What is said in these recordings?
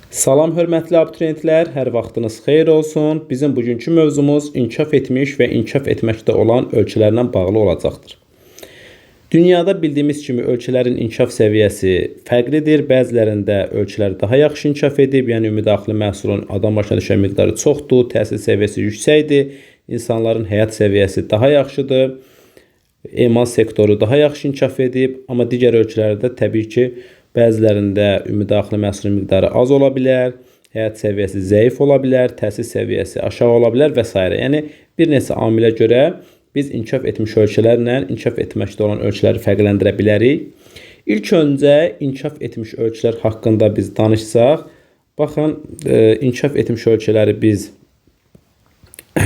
Salam hörmətli abituriyentlər, hər vaxtınız xeyir olsun. Bizim bugünkü mövzumuz inkişaf etmiş və inkişaf etməkdə olan ölkələrlə bağlı olacaqdır. Dünyada bildiyimiz kimi ölkələrin inkişaf səviyyəsi fərqlidir. Bəzilərində ölkələr daha yaxşı inkişaf edib, yəni ümumi daxili məhsulun adam başına düşən miqdarı çoxdur, təhsil səviyyəsi yüksəkdir, insanların həyat səviyyəsi daha yaxşıdır, emal sektoru daha yaxşı inkişaf edib, amma digər ölkələrdə təbii ki, bəzilərində ümumi daxili məhsulun miqdarı az ola bilər, həyat səviyyəsi zəif ola bilər, təhsil səviyyəsi aşağı ola bilər və s. Yəni bir neçə amilə görə biz inkişaf etmiş ölkələrlə inkişaf etməkdə olan ölkələri fərqləndirə bilərik. İlk öncə inkişaf etmiş ölkələr haqqında biz danışsaq, baxın, inkişaf etmiş ölkələri biz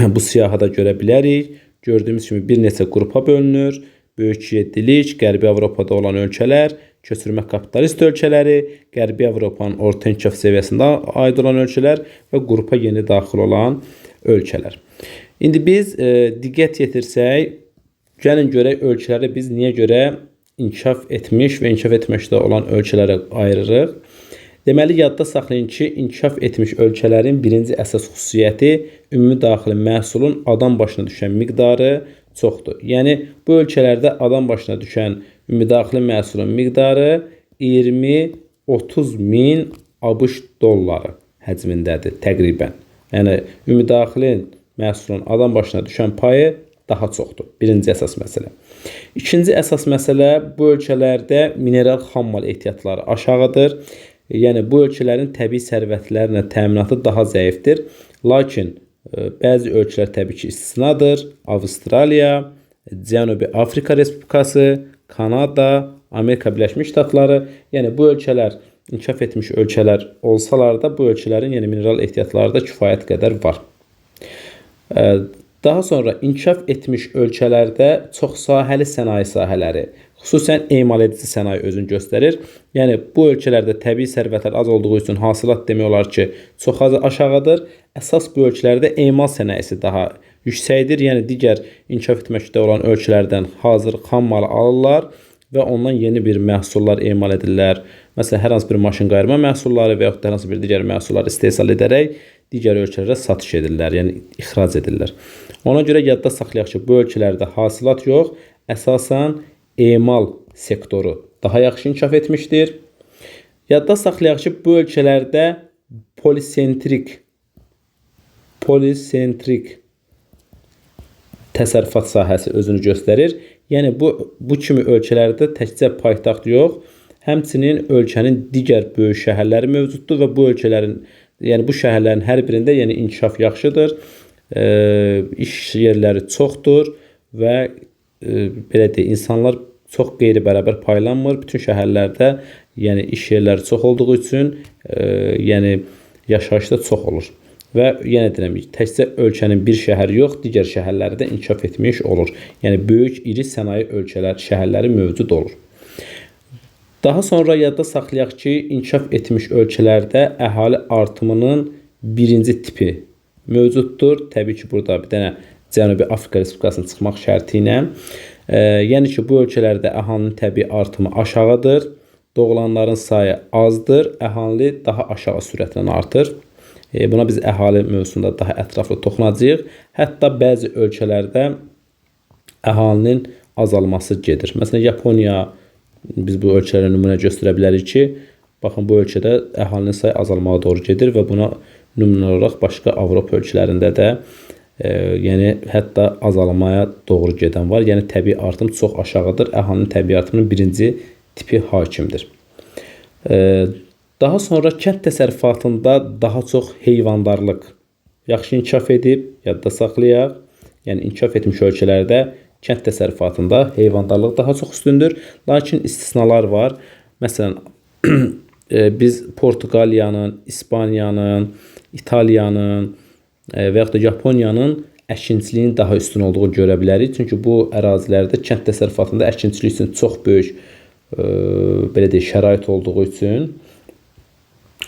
bu siyahıda görə bilərik. Gördüyümüz kimi bir neçə qrupa bölünür. Böyük Yeddilik, Qərbi Avropada olan ölkələr, köçürmə kapitalist ölkələri, Qərbi Avropanın orta inkişaf səviyyəsində aid olan ölkələr və qrupa yeni daxil olan ölkələr. İndi biz diqqət yetirsək, gəlin görək ölkələri biz niyə görə inkişaf etmiş və inkişaf etməkdə olan ölkələrə ayırırıq. Deməli, yadda saxlayın ki, inkişaf etmiş ölkələrin birinci əsas xüsusiyyəti ümumi daxili məhsulun adam başına düşən miqdarı çoxdur. Yəni, bu ölkələrdə adam başına düşən ümumi daxili məhsulun miqdarı 20-30 min ABŞ dolları həcmindədir təqribən. Yəni, ümumi daxili məhsulun adam başına düşən payı daha çoxdur. Birinci əsas məsələ. İkinci əsas məsələ, bu ölkələrdə mineral xammal ehtiyatları aşağıdır. Yəni, bu ölkələrin təbii sərvətlərlə təminatı daha zəifdir. Lakin bəzi ölkələr təbii ki, istisnadır. Avstraliya, Cənubi Afrika Respublikası, Kanada, Amerika Birləşmiş Ştatları. Yəni, bu ölkələr inkişaf etmiş ölkələr olsalar da, bu ölkələrin yəni mineral ehtiyatları da kifayət qədər var. Daha sonra inkişaf etmiş ölkələrdə çoxsahəli sənaye sahələri, xüsusən emal edici sənaye özünü göstərir. Yəni bu ölkələrdə təbii sərvətlər az olduğu üçün hasilat demək olar ki, çox az aşağıdır. Əsas bu ölkələrdə emal sənayesi daha yüksəkdir. Yəni digər inkişaf etməkdə olan ölkələrdən hazır xam malı alırlar və ondan yeni bir məhsullar emal edirlər. Məsələn, hər hansı bir maşın qayırma məhsulları və yaxud da hər hansı bir digər məhsulları istehsal edərək digər ölkələrə satış edirlər, yəni ixrac edirlər. Ona görə yadda saxlayaq ki, bu ölkələrdə hasilat yox, əsasən emal sektoru daha yaxşı inkişaf etmişdir. Yadda saxlayaq ki, bu ölkələrdə polisentrik təsərrüfat sahəsi özünü göstərir. Yəni bu kimi ölkələrdə təkcə paytaxt yox, həmçinin ölkənin digər böyük şəhərləri mövcuddur və bu ölkələrin, yəni bu şəhərlərin hər birində yəni inkişaf yaxşıdır, iş yerləri çoxdur və belə deyək, insanlar çox qeyri-bərabər paylanmır. Bütün şəhərlərdə yəni iş yerləri çox olduğu üçün yəni yaşayış da çox olur. Və yenə deyirəm, təkcə ölkənin bir şəhəri yox, digər şəhərləri də inkişaf etmiş olur. Yəni böyük, iri sənaye ölkələr, şəhərləri mövcud olur. Daha sonra yadda saxlayaq ki, inkişaf etmiş ölkələrdə əhali artımının birinci tipi mövcuddur. Təbii ki, burada bir dənə Cənubi Afrika Respublikasının çıxmaq şərti ilə. Yəni ki, bu ölkələrdə əhalinin təbii artımı aşağıdır, doğulanların sayı azdır, əhali daha aşağı sürətlə artır. Buna biz əhali mövzusunda daha ətraflı toxunacağıq. Hətta bəzi ölkələrdə əhalinin azalması gedir. Məsələn, Yaponiya, biz bu ölkələrə nümunə göstərə bilərik ki, baxın, bu ölkədə əhalinin sayı azalmağa doğru gedir və buna nümunə olaraq başqa Avropa ölkələrində də yəni hətta azalmaya doğru gedən var. Yəni təbii artım çox aşağıdır. Əhalinin təbii artımının birinci tipi hakimdir. Daha sonra kənd təsərrüfatında daha çox heyvandarlıq yaxşı inkişaf edib, yadda saxlayaq. Yəni inkişaf etmiş ölkələrdə kənd təsərrüfatında heyvandarlıq daha çox üstündür. Lakin istisnalar var. Məsələn, biz Portuqaliyanın, İspaniyanın, İtaliyanın və yaxud da Yaponiyanın əkinçiliyin daha üstün olduğu görə bilərik. Çünki bu ərazilərdə kənd təsərrüfatında əkinçilik üçün çox böyük belə deyək, şərait olduğu üçün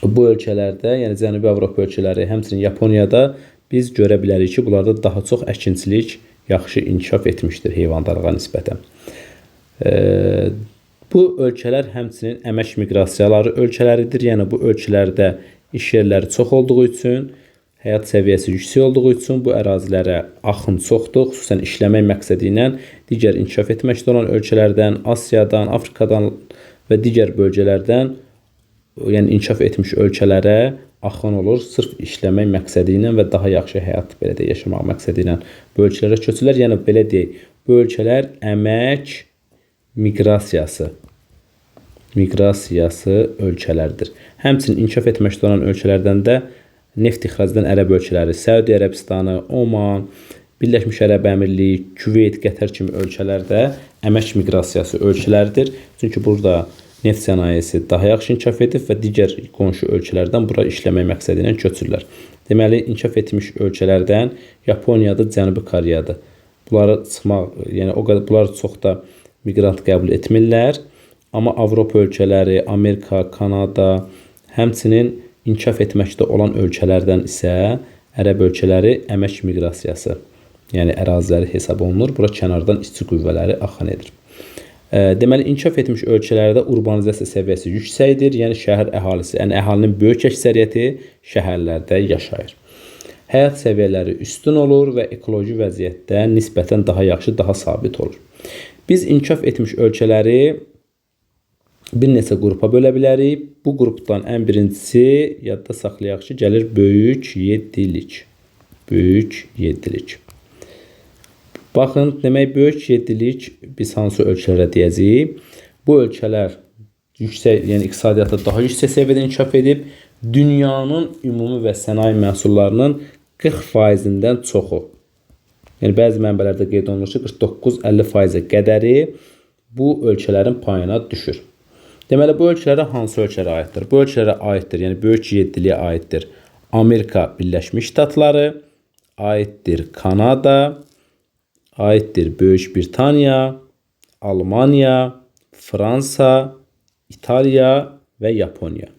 bu ölkələrdə, yəni Cənubi Avropa ölkələri, həmçinin Yaponiyada biz görə bilərik ki, bunlarda daha çox əkinçilik yaxşı inkişaf etmişdir heyvandarlığa nisbətən. Bu ölkələr həmçinin əmək miqrasiyaları ölkələridir. Yəni bu ölkələrdə İş yerləri çox olduğu üçün, həyat səviyyəsi yüksək olduğu üçün bu ərazilərə axın çoxdur. Xüsusən işləmək məqsədi ilə digər inkişaf etməkdə olan ölkələrdən, Asiyadan, Afrikadan və digər bölgələrdən, yəni inkişaf etmiş ölkələrə axın olur. Sırf işləmək məqsədi ilə və daha yaxşı həyat belə deyək, yaşamaq məqsədi ilə bu ölkələrə köçürlər. Yəni belə deyək, bu ölkələr əmək miqrasiyası ölkələrdir. Həmçinin inkişaf etməkdə olan ölkələrdən də neft ixrac edən ərəb ölkələri, Səudiyyə Ərəbistanı, Oman, Birləşmiş Ərəb Əmirliyi, Küveyt, Qətər kimi ölkələr də əmək miqrasiyası ölkələrdir. Çünki burada neft sənayesi daha yaxşı inkişaf edib və digər qonşu ölkələrdən bura işləmək məqsədi ilə köçürlər. Deməli, inkişaf etmiş ölkələrdən Yaponiyadır, Cənubi Koreyadır. Bunları çıxmaq, yəni o qədər bunlar çox da miqrant qəbul etmirlər. Amma Avropa ölkələri, Amerika, Kanada, həmçinin inkişaf etməkdə olan ölkələrdən isə ərəb ölkələri əmək miqrasiyası, yəni əraziləri hesab olunur. Bura kənardan işçi qüvvələri axın edir. Deməli, inkişaf etmiş ölkələrdə urbanizasiya səviyyəsi yüksəkdir. Yəni şəhər əhalisi, yəni əhalinin böyük əksəriyyəti şəhərlərdə yaşayır. Həyat səviyyələri üstün olur və ekoloji vəziyyətdə nisbətən daha yaxşı, daha sabit olur. Biz inkişaf etmiş ölkələri bir neçə qrupa bölə bilərik. Bu qrupdan ən birincisi yadda saxlayaq ki, gəlir böyük yeddilik. Böyük yeddilik. Baxın, demək böyük yeddilik biz hansı ölkələrə deyəcəyik? Bu ölkələr yüksək, yəni iqtisadiyyatda daha yüksək səviyyədə inkişaf edib, dünyanın ümumi və sənaye məhsullarının 40%-dən çoxu. Yəni bəzi mənbələrdə qeyd olunur ki, 49-50%-ə qədəri bu ölkələrin payına düşür. Deməli, bu ölkələrə hansı ölkələrə aiddir? Bu ölkələrə aiddir, yəni böyük yeddiliyə aiddir. Amerika Birləşmiş Ştatları, aiddir Kanada, aiddir Böyük Britaniya, Almaniya, Fransa, İtaliya və Yaponiya.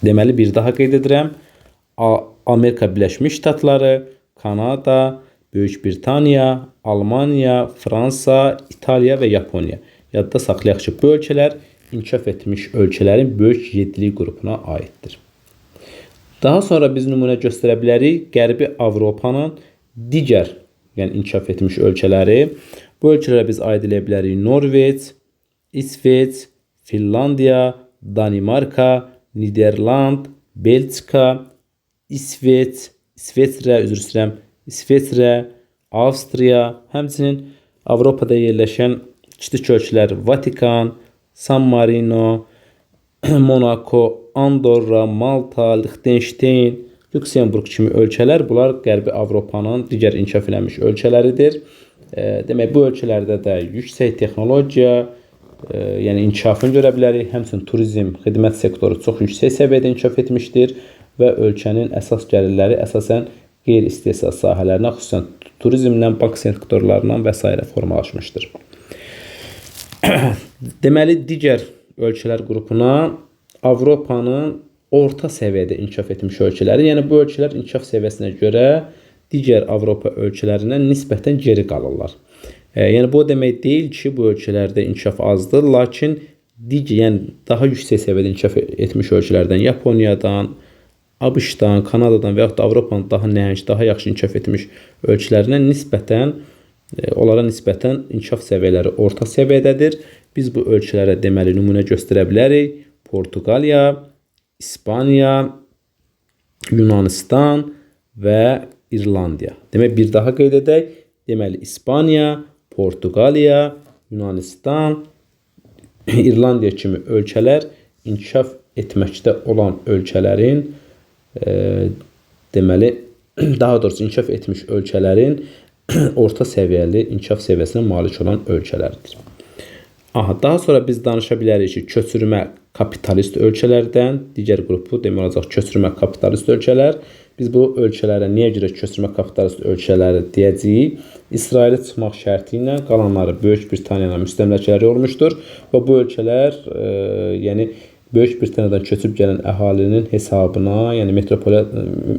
Deməli, bir daha qeyd edirəm. Amerika Birləşmiş Ştatları, Kanada, Böyük Britaniya, Almaniya, Fransa, İtaliya və Yaponiya. Yadda saxlayaq ki, bu ölkələr inkişaf etmiş ölkələrin böyük yeddilik qrupuna aiddir. Daha sonra biz nümunə göstərə bilərik Qərbi Avropanın digər, yəni inkişaf etmiş ölkələri. Bu ölkələrə biz aid eləyə bilərik Norveç, İsveç, Finlandiya, Danimarka, Niderland, Belçika, İsveç, İsveçrə, üzr istəyirəm, İsveçrə, Avstriya, həmçinin Avropada yerləşən kiçik ölkələr Vatikan, San Marino, Monako, Andorra, Malta, Lixtenşteyn, Lüksemburq kimi ölkələr, bunlar Qərbi Avropanın digər inkişaf eləmiş ölkələridir. Demək, bu ölkələrdə də yüksək texnologiya, yəni inkişafını görə bilərik. Həmçinin turizm, xidmət sektoru çox yüksək səviyyədə inkişaf etmişdir və ölkənin əsas gəlirləri əsasən qeyri-istehsal sahələrinə, xüsusən turizmlə, bank sektorlarından və s. formalaşmışdır. Deməli, digər ölkələr qrupuna Avropanın orta səviyyədə inkişaf etmiş ölkələri, yəni bu ölkələr inkişaf səviyyəsinə görə digər Avropa ölkələrindən nisbətən geri qalırlar. Yəni bu o demək deyil ki, bu ölkələrdə inkişaf azdır, lakin digər, yəni daha yüksək səviyyədə inkişaf etmiş ölkələrdən, Yaponiyadan, ABŞ-dan, Kanadadan və yaxud da Avropanın daha nəhəng, daha yaxşı inkişaf etmiş ölkələrindən nisbətən, onlara nisbətən inkişaf səviyyələri orta səviyyədədir. Biz bu ölkələrə deməli nümunə göstərə bilərik. Portuqaliya, İspaniya, Yunanistan və İrlandiya. Demək, bir daha qeyd edək. Deməli, İspaniya, Portuqaliya, Yunanistan, İrlandiya kimi ölkələr inkişaf etməkdə olan ölkələrin, deməli, daha doğrusu inkişaf etmiş ölkələrin orta səviyyəli inkişaf səviyyəsinə malik olan ölkələrdir. Aha, daha sonra biz danışa bilərik ki, köçürmə kapitalist ölkələrdən, digər qrupu demək olacaq köçürmə kapitalist ölkələr. Biz bu ölkələrə niyə görə köçürmə kapitalist ölkələri deyəcəyik? İsrailə çıxmaq şərti ilə qalanları Böyük Britaniyanın müstəmləkələri olmuşdur və bu ölkələr, yəni Böyük Britaniyadan köçüb gələn əhalinin hesabına, yəni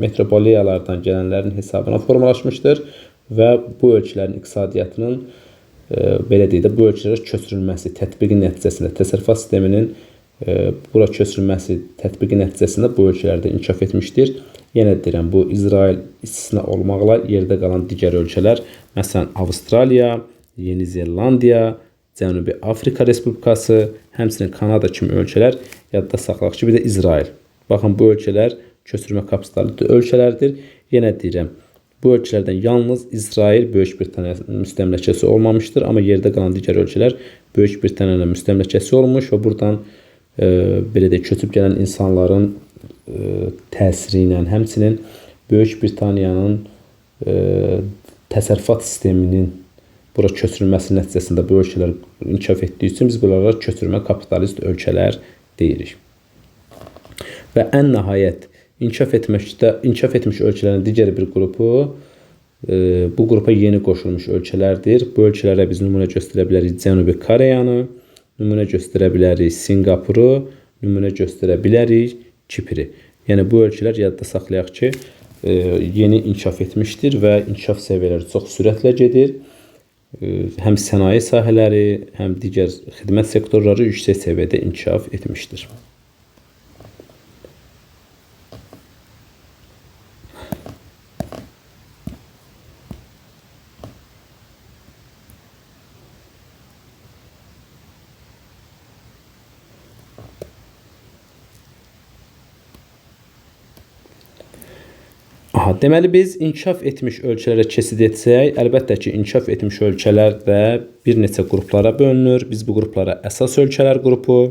metropoliyalardan gələnlərin hesabına formalaşmışdır və bu ölkələrin iqtisadiyyatının, belə deyək də, bu ölkələrə köçürülməsi, tətbiqin nəticəsində təsərrüfat sisteminin bura köçürülməsi tətbiqi nəticəsində bu ölkələrdə inkişaf etmişdir. Yenə deyirəm, bu İsrail istisna olmaqla yerdə qalan digər ölkələr, məsələn Avstraliya, Yeni Zelandiya, Cənubi Afrika Respublikası, həmçinin Kanada kimi ölkələr yadda saxlayaq ki, bir də İsrail. Baxın, bu ölkələr köçürmə kapitalist ölkələrdir. Yenə deyirəm, bu ölkələrdən yalnız İsrail Böyük Britaniya müstəmləkəsi olmamışdır, amma yerdə qalan digər ölkələr Böyük Britaniyanın müstəmləkəsi olmuş və buradan belə deyək, köçüb gələn insanların təsiri ilə, həmçinin Böyük Britaniyanın təsərrüfat sisteminin bura köçürülməsi nəticəsində bu ölkələr inkişaf etdiyi üçün biz bunlara köçürmə kapitalist ölkələr deyirik. Və ən nəhayət inkişaf etmiş ölkələrin digər bir qrupu, bu qrupa yeni qoşulmuş ölkələrdir. Bu ölkələrə biz nümunə göstərə bilərik Cənubi Koreyanı, nümunə göstərə bilərik Sinqapuru, nümunə göstərə bilərik Kipri. Yəni bu ölkələr yadda saxlayaq ki, yeni inkişaf etmişdir və inkişaf səviyyələri çox sürətlə gedir. Həm sənaye sahələri, həm digər xidmət sektorları yüksək səviyyədə inkişaf etmişdir. Aha, deməli biz inkişaf etmiş ölkələrə keçid etsək, əlbəttə ki, inkişaf etmiş ölkələr də bir neçə qruplara bölünür. Biz bu qruplara əsas ölkələr qrupu,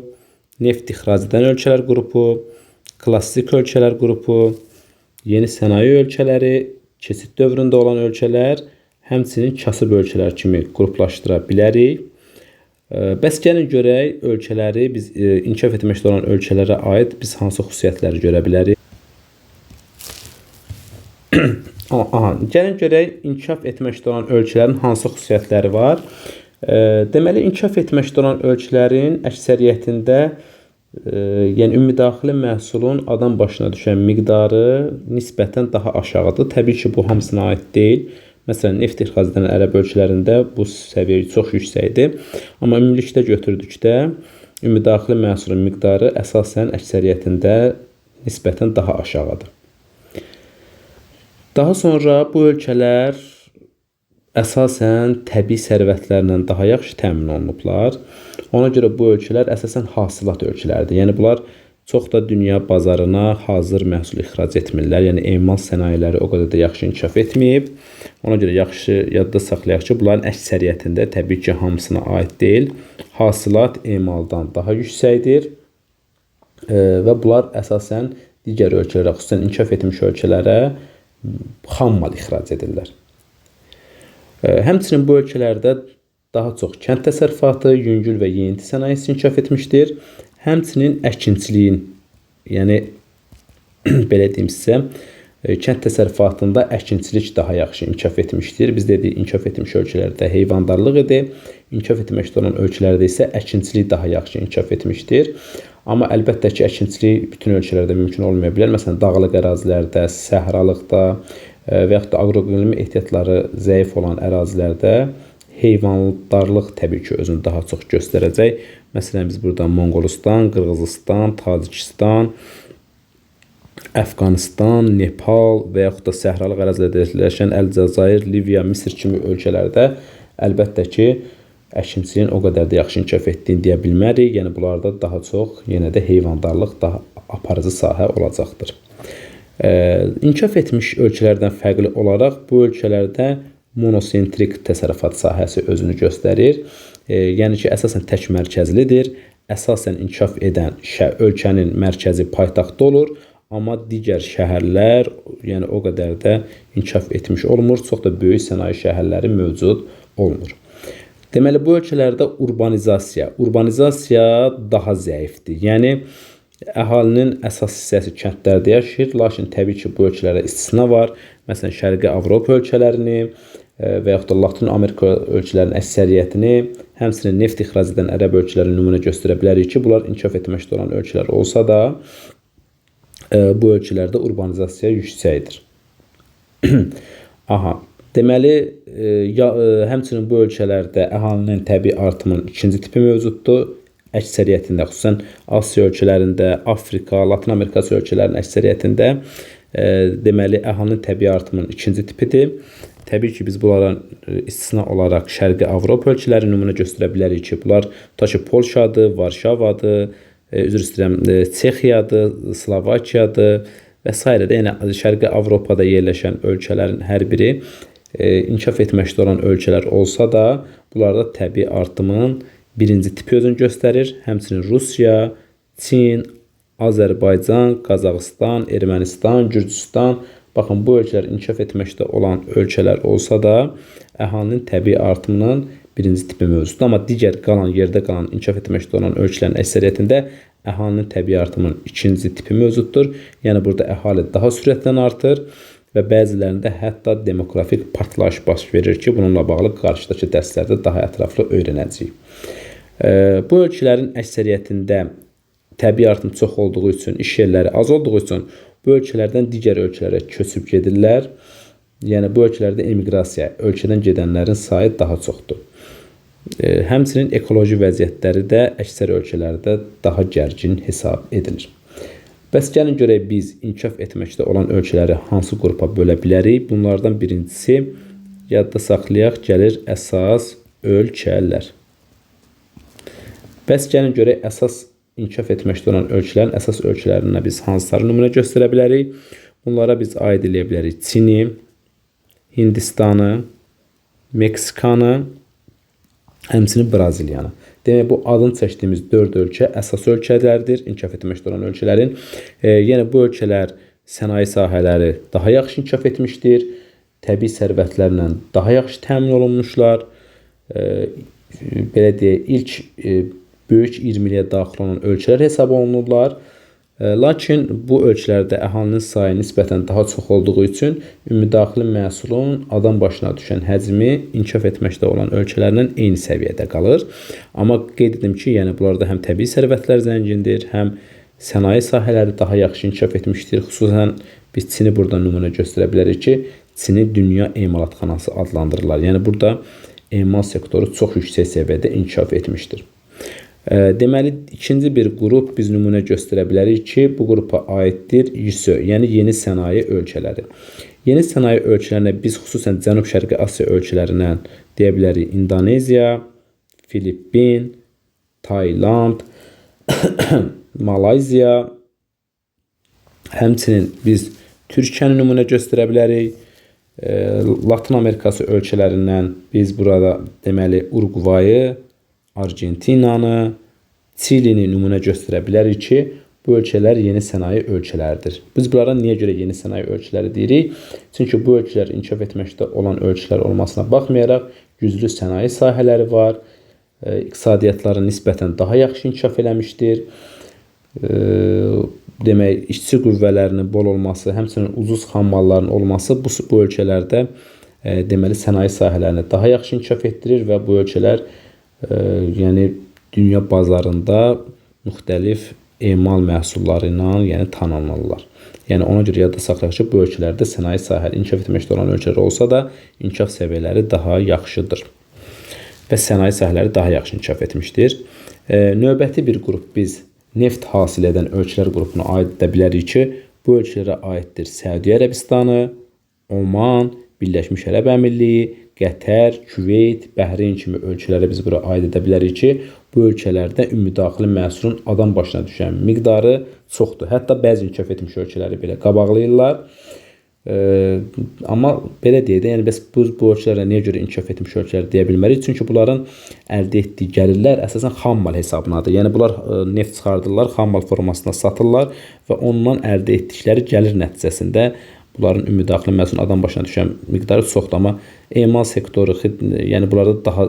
neft ixrac edən ölkələr qrupu, klassik ölkələr qrupu, yeni sənaye ölkələri, keçid dövründə olan ölkələr, həmçinin kasıb ölkələr kimi qruplaşdıra bilərik. Bəs gəlin görək ölkələri, biz inkişaf etməkdə olan ölkələrə aid biz hansı xüsusiyyətləri görə bilərik? Aha, gəlin görək inkişaf etməkdə olan ölkələrin hansı xüsusiyyətləri var. Deməli, inkişaf etməkdə olan ölkələrin əksəriyyətində, yəni ümumdaxili məhsulun adam başına düşən miqdarı nisbətən daha aşağıdır. Təbii ki, bu hamısına aid deyil. Məsələn, neft ixrac edən ərəb ölkələrində bu səviyyə çox yüksəkdir. Amma ümumilikdə götürdükdə ümumdaxili məhsulun miqdarı əsasən əksəriyyətində nisbətən daha aşağıdır. Daha sonra bu ölkələr əsasən təbii sərvətlərlə daha yaxşı təmin olunublar. Ona görə bu ölkələr əsasən hasilat ölkələridir. Yəni bunlar çox da dünya bazarına hazır məhsul ixrac etmirlər. Yəni emal sənayeləri o qədər də yaxşı inkişaf etməyib. Ona görə yaxşı yadda saxlayaq ki, bunların əksəriyyətində təbii ki, hamısına aid deyil. Hasilat emaldan daha yüksəkdir və bunlar əsasən digər ölkələrə, xüsusən inkişaf etmiş ölkələrə xam mal ixrac edirlər. Həmçinin bu ölkələrdə daha çox kənd təsərrüfatı, yüngül və yeyinti sənayesi inkişaf etmişdir. Həmçinin əkinçiliyin, yəni belə deyim sizə, kənd təsərrüfatında əkinçilik daha yaxşı inkişaf etmişdir. Biz dedik, inkişaf etmiş ölkələrdə heyvandarlıq idi. İnkişaf etməkdə olan ölkələrdə isə əkinçilik daha yaxşı inkişaf etmişdir. Amma əlbəttə ki, əkinçilik bütün ölkələrdə mümkün olmaya bilər. Məsələn, dağlıq ərazilərdə, səhralıqda və yaxud da agroiqlimi ehtiyatları zəif olan ərazilərdə heyvandarlıq təbii ki, özünü daha çox göstərəcək. Məsələn, biz burada Monqolistan, Qırğızistan, Tacikistan, Əfqanistan, Nepal və yaxud da səhralıq ərazilərdə yerləşən Əlcəzair, Liviya, Misir kimi ölkələrdə əlbəttə ki, əkinçiliyin o qədər də yaxşı inkişaf etdiyini deyə bilmərik. Yəni bunlarda daha çox yenə də heyvandarlıq daha aparıcı sahə olacaqdır. İnkişaf etmiş ölkələrdən fərqli olaraq bu ölkələrdə monosentrik təsərrüfat sahəsi özünü göstərir. Yəni ki, əsasən tək mərkəzlidir. Əsasən inkişaf edən ölkənin mərkəzi paytaxtda olur. Amma digər şəhərlər, yəni o qədər də inkişaf etmiş olmur. Çox da böyük sənaye şəhərləri mövcud olmur. Deməli, bu ölkələrdə urbanizasiya daha zəifdir. Yəni, əhalinin əsas hissəsi kəndlərdə yaşayır. Lakin təbii ki, bu ölkələrdə istisna var. Məsələn, Şərqi Avropa ölkələrini və yaxud da Latın Amerika ölkələrinin əksəriyyətini, həmçinin neft ixrac edən ərəb ölkələrini nümunə göstərə bilərik ki, bunlar inkişaf etməkdə olan ölkələr olsa da, bu ölkələrdə urbanizasiya yüksəkdir. Aha. Deməli, həmçinin bu ölkələrdə əhalinin təbii artımının ikinci tipi mövcuddur. əksəriyyətində, xüsusən Asiya ölkələrində, Afrika, Latın Amerikası ölkələrinin əksəriyyətində deməli əhalinin təbii artımının ikinci tipidir. Təbii ki, biz bunlara istisna olaraq Şərqi Avropa ölkələri nümunə göstərə bilərik ki, bunlar tutaq ki, Polşadır, Varşavadır, üzr istəyirəm, Çexiyadır, Slovakiyadır və s. də. Yəni Şərqi Avropada yerləşən ölkələrin hər biri inkişaf etməkdə olan ölkələr olsa da, bunlarda təbii artımın birinci tipi özünü göstərir. Həmçinin Rusiya, Çin, Azərbaycan, Qazaxıstan, Ermənistan, Gürcüstan, baxın bu ölkələr inkişaf etməkdə olan ölkələr olsa da, əhalinin təbii artımının birinci tipi mövcuddur. Amma digər qalan, yerdə qalan, inkişaf etməkdə olan ölkələrin əksəriyyətində əhalinin təbii artımının ikinci tipi mövcuddur. Yəni burada əhali daha sürətlə artır və bəzilərində hətta demoqrafik partlayış baş verir ki, bununla bağlı qarşıdakı dərslərdə daha ətraflı öyrənəcəyik. Bu ölkələrin əksəriyyətində təbii artım çox olduğu üçün, iş yerləri az olduğu üçün bu ölkələrdən digər ölkələrə köçüb gedirlər. Yəni bu ölkələrdə emiqrasiya, ölkədən gedənlərin sayı daha çoxdur. Həmçinin ekoloji vəziyyətləri də əksər ölkələrdə daha gərgin hesab edilir. Bəs gəlin görək biz inkişaf etməkdə olan ölkələri hansı qrupa bölə bilərik? Bunlardan birincisi yadda saxlayaq, gəlir əsas ölkələr. Bəs gəlin görək əsas inkişaf etməkdə olan ölkələrin əsas ölkələrinə biz hansıları nümunə göstərə bilərik? Bunlara biz aid eləyə bilərik Çini, Hindistanı, Meksikanı, həmçinin Braziliyanı. Demək, bu adını çəkdiyimiz 4 ölkə əsas ölkələrdir, inkişaf etməkdə olan ölkələrin. Yəni bu ölkələr sənaye sahələri daha yaxşı inkişaf etmişdir, təbii sərvətlərlə daha yaxşı təmin olunmuşlar. Belə deyək, ilk böyük 20-liyə daxil olan ölkələr hesab olunurlar. Lakin bu ölkələrdə əhalinin sayı nisbətən daha çox olduğu üçün ümumdaxili məhsulun adam başına düşən həcmi inkişaf etməkdə olan ölkələrlə eyni səviyyədə qalır. Amma qeyd edim ki, yəni bunlarda həm təbii sərvətlər zəngindir, həm sənaye sahələri daha yaxşı inkişaf etmişdir. Xüsusən biz Çini burada nümunə göstərə bilərik ki, Çini dünya emalatxanası adlandırırlar. Yəni burada emal sektoru çox yüksək səviyyədə inkişaf etmişdir. Deməli, ikinci bir qrup biz nümunə göstərə bilərik ki, bu qrupa aiddir YSÖ, yəni yeni sənaye ölkələri. Yeni sənaye ölkələrinə biz xüsusən Cənub-Şərqi Asiya ölkələrindən deyə bilərik İndoneziya, Filippin, Tayland, Malayziya, həmçinin biz Türkiyəni nümunə göstərə bilərik. Latın Amerikası ölkələrindən biz burada deməli Uruqvayı, Argentinanı, Çilini nümunə göstərə bilərik ki, bu ölkələr yeni sənaye ölkələridir. Biz bunlara niyə görə yeni sənaye ölkələri deyirik? Çünki bu ölkələr inkişaf etməkdə olan ölkələr olmasına baxmayaraq güclü sənaye sahələri var, iqtisadiyyatları nisbətən daha yaxşı inkişaf eləmişdir. Demək, işçi qüvvələrinin bol olması, həmçinin ucuz xammalların olması bu ölkələrdə deməli sənaye sahələrini daha yaxşı inkişaf etdirir və bu ölkələr yəni dünya bazarında müxtəlif emal məhsulları ilə yəni tanınırlar. Yəni ona görə yadda saxlayaq ki, bu ölkələrdə sənaye sahələri inkişaf etməkdə olan ölkələr olsa da inkişaf səviyyələri daha yaxşıdır və sənaye sahələri daha yaxşı inkişaf etmişdir. Növbəti bir qrup biz neft hasil edən ölkələr qrupuna aid edə bilərik ki, bu ölkələrə aiddir Səudiyyə Ərəbistanı, Oman, Birləşmiş Ərəb Əmirliyi, Qətər, Küveyt, Bəhreyn kimi ölkələrə biz bura aid edə bilərik ki, bu ölkələrdə ümumdaxili məhsulun adam başına düşən miqdarı çoxdur. Hətta bəzi inkişaf etmiş ölkələri belə qabaqlayırlar. Amma belə deyək də, yəni bəs bu ölkələrə niyə görə inkişaf etmiş ölkələr deyə bilmərik? Çünki bunların əldə etdiyi gəlirlər əsasən xammal hesabınadır. Yəni bunlar neft çıxardırlar, xammal formasında satırlar və ondan əldə etdikləri gəlir nəticəsində bunların ümumdaxili məhsulun adam başına düşən miqdarı çoxdur, amma emal sektoru, yəni bunlarda daha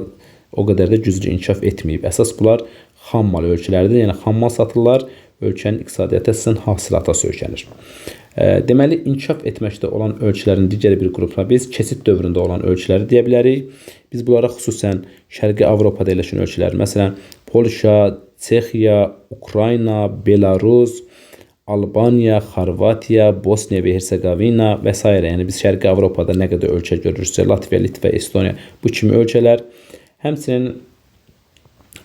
o qədər də güclü inkişaf etməyib. Əsas bunlar xammal ölkələrdir, yəni xammal satırlar, ölkənin iqtisadiyyatı əsasən hasilata söykənir. Deməli, inkişaf etməkdə olan ölkələrin digər bir qrupuna biz keçid dövründə olan ölkələri deyə bilərik. Biz bunlara xüsusən Şərqi Avropada yerləşən ölkələr, məsələn, Polşa, Çexiya, Ukrayna, Belarus, Albaniya, Xorvatiya, Bosniya və Herseqovina və s. Yəni biz Şərqi Avropada nə qədər ölkə görürüksə, Latviya, Litva, Estoniya bu kimi ölkələr. Həmçinin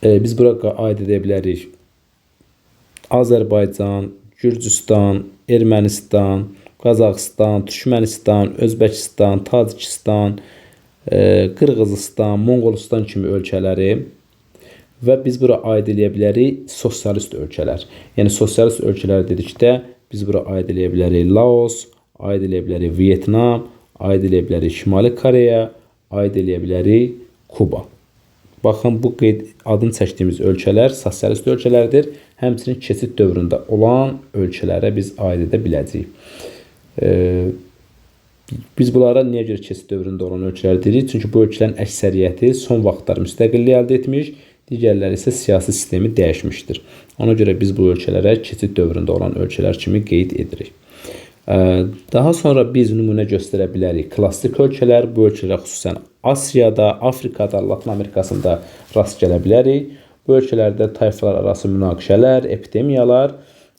Biz bura aid edə bilərik Azərbaycan, Gürcüstan, Ermənistan, Qazaxıstan, Türkmənistan, Özbəkistan, Tacikistan, Qırğızistan, Monqolistan kimi ölkələri və biz bura aid eləyə bilərik sosialist ölkələr. Yəni sosialist ölkələr dedikdə biz bura aid eləyə bilərik Laos, aid eləyə bilərik Vyetnam, aid eləyə bilərik Şimali Koreya, aid eləyə bilərik Kuba. Baxın, bu qeyd adını çəkdiyimiz ölkələr sosialist ölkələrdir. Həmçinin keçid dövründə olan ölkələrə biz aid edə biləcəyik. Biz bunlara niyə görə keçid dövründə olan ölkələr deyirik? Çünki bu ölkələrin əksəriyyəti son vaxtlar müstəqillik əldə etmiş, digərləri isə siyasi sistemi dəyişmişdir. Ona görə biz bu ölkələrə keçid dövründə olan ölkələr kimi qeyd edirik. Daha sonra biz nümunə göstərə bilərik klassik ölkələr. Bu ölkələrə xüsusən Asiyada, Afrikada, Latın Amerikasında rast gələ bilərik. Bu ölkələrdə tayfalar arası münaqişələr, epidemiyalar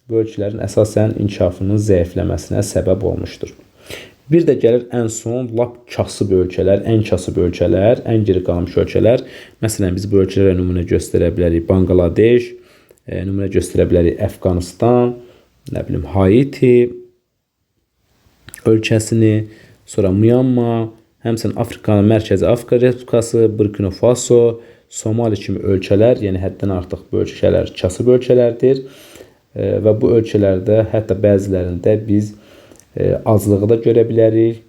bu ölkələrin əsasən inkişafının zəifləməsinə səbəb olmuşdur. Bir də gəlir ən son lap kasıb ölkələr, ən kasıb ölkələr, ən geri qalmış ölkələr. Məsələn, biz bu ölkələrə nümunə göstərə bilərik Bangladeş, nümunə göstərə bilərik Əfqanistan, nə bilim Haiti ölkəsini, sonra Myanma, həmçinin Afrikanın Mərkəzi Afrika Respublikası, Burkina Faso, Somali kimi ölkələr, yəni həddən artıq bu ölkələr kasıb ölkələrdir. Və bu ölkələrdə hətta bəzilərində biz aclığı da görə bilərik.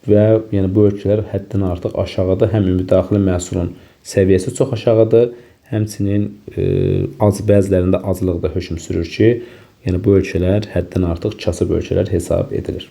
Və yəni bu ölkələr həddən artıq aşağıda, həm ümumi daxili məhsulun səviyyəsi çox aşağıdır, həmçinin bəzilərində aclıq da hökm sürür ki, yəni bu ölkələr həddən artıq kasıb ölkələr hesab edilir.